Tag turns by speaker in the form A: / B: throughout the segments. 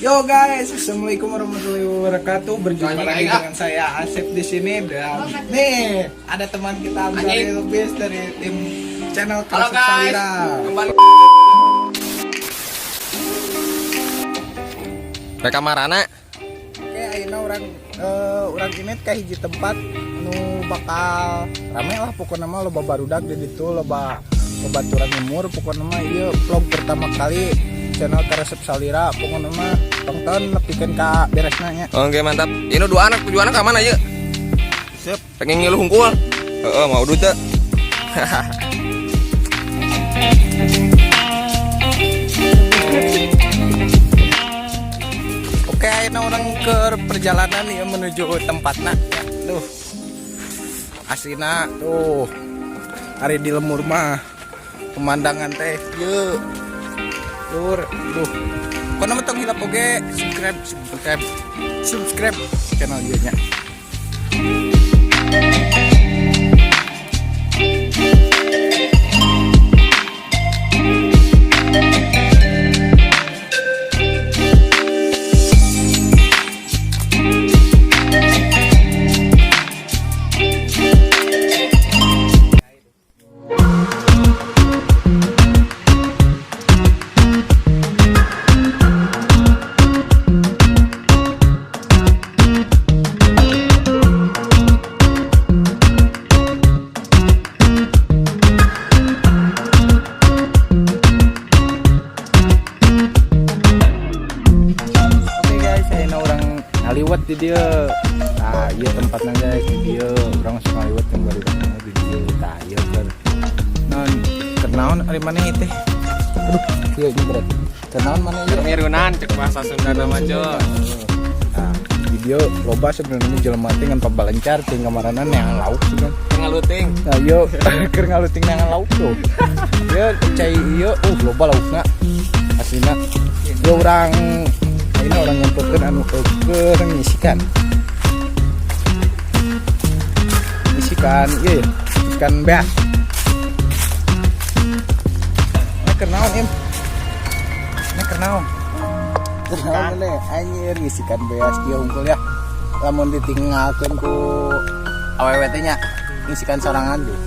A: Yo guys, assalamualaikum warahmatullahi wabarakatuh. Berjumpa lagi dengan saya Asep di sini dan nih ada teman kita Amsari Lubis dari tim channel
B: Halo
A: Karesep
B: guys,
A: Salira.
B: Kembali. Mereka marana.
A: Oke, ayeuna urang ini ke hiji tempat nu bakal rame lah, pokoknya mah loba barudak di ditu, loba babaturan nyemur. Pokoknya mah ieu vlog pertama kali channel Karesep Salira, pokoknya mah tonton nepikeun ka beresna nya.
B: Oke, mantap. Ini dua anak, tujuh anak ke mana ya?
A: Sip.
B: Pengen ngilu hungkul. Heeh, mau duit teu?
A: Oke, ayeuna urang ke perjalanan ya menuju tempatna. Tuh. Aslina tuh. Ari di lembur mah pemandangan teh yeuh. Lur, tuh. Kono mah tong hilap oge subscribe, subscribe, subscribe channel ieu nya. Oke guys, ayeuna urang ngaliwet di dieu. Nah, ieu tempatna guys di dieu. Urang masuk ngaliwet yang baru ketemu di dieu. Tah, ieu keur naon, keur naon ari maneh teh? Aduh, ieu ini berat. Keur naon maneh ieu?
B: Mirunan cek bahasa Sunda nama Jo.
A: Nah, di dieu loba sebenarnya jelema teh ngan pabalencar ting kamarana neangan lauk sih kan.
B: Ngaluting.
A: Nah, ieu keur ngaluting neangan lauk tuh. Ieu cai ieu, loba laukna. Aslina. Ieu urang ini urang nyempekeun anu keur ngisikan. Ngisikan ieu ya, ngisikan beas. Ini keur naon, Im? Ini keur naon? Keur naon maneh? Anjir, ngisikan beas kieu hungkul ya. Lamun ditinggalkeun ku awewe teh nya, ngisikan sorangan tuh.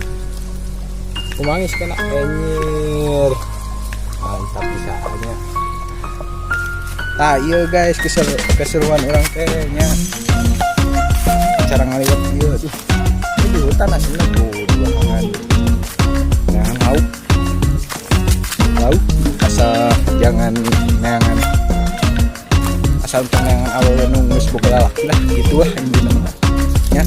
A: Kumaha ngisikan anjir. Mantap pisannya. Nah, iya guys, keseruan urang teh nya. Cara ngaliwet ieu tuh. Ini di hutan aslinya tuh di belakangan. Neangan lauk. Lauk asal jangan neangan, asal tong neangan awewe nu geus boga lalaki lah gitu lah intina mah. Ya.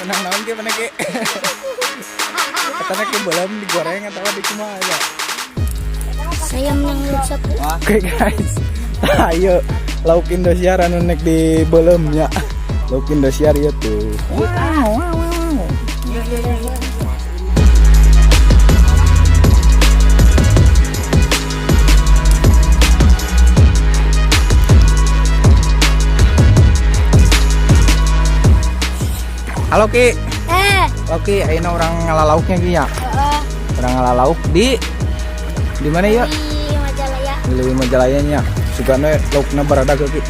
A: Menang naon ke mana ke? Katanya ke belum digoreng atau di kumaha ya?
C: Saya menang satu.
A: Oke guys. Ayo lauk Indosiar anu nek di belum ya. Lauk Indosiar ya tuh. Wow, wow, wow. Halo Ki. Oke, ayeuna urang ngalalauknya Ki ya.
C: Heeh.
A: Urang ngalalauk di mana ya?
C: Di Majalaya.
A: Di Leuwi Majalaya nya. Sugana laukna baradag Ki.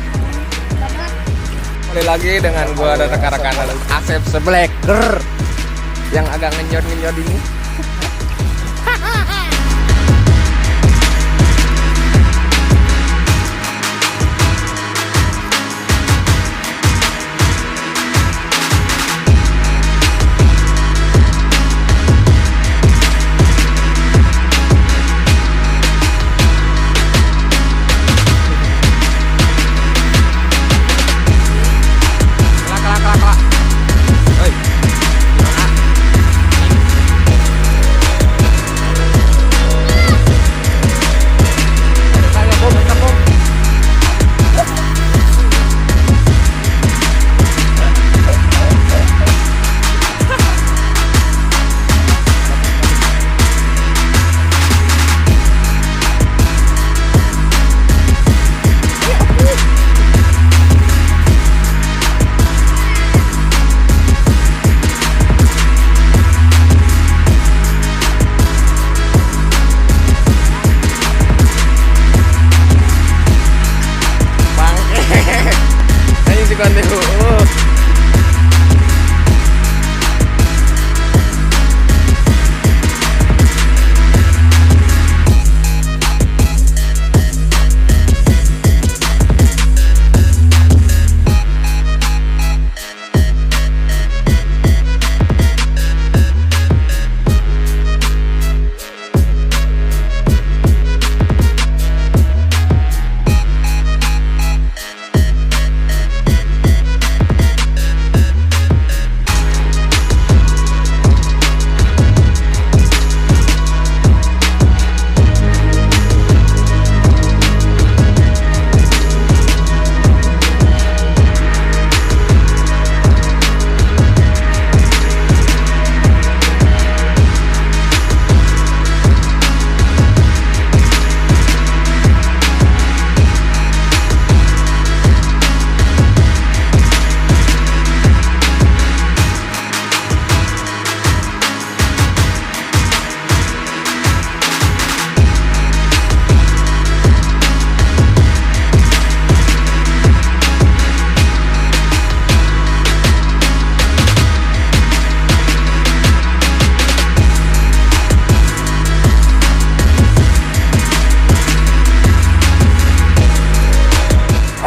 C: Banget.
B: Kembali lagi dengan gua dan rekan-rekan Asep Sebleker yang agak ngenyor-ngenyor ini. Kelak, kelak, kelak, kelak. Oi. Gimana?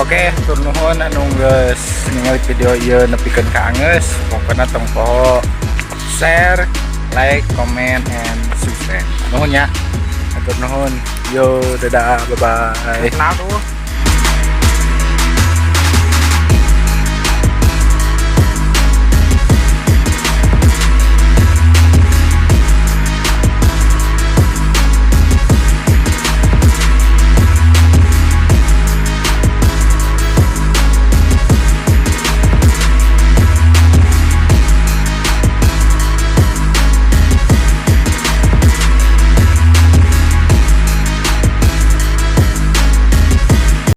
A: Oke, hatur nuhun anu geus ningali video ieu nepikeun ka anggeus. Pokokna tong poho share, like, comment, and subscribe. Nuhun ya. Hatur nuhun. Yo, dadah, bye bye.
B: Kenal tuh.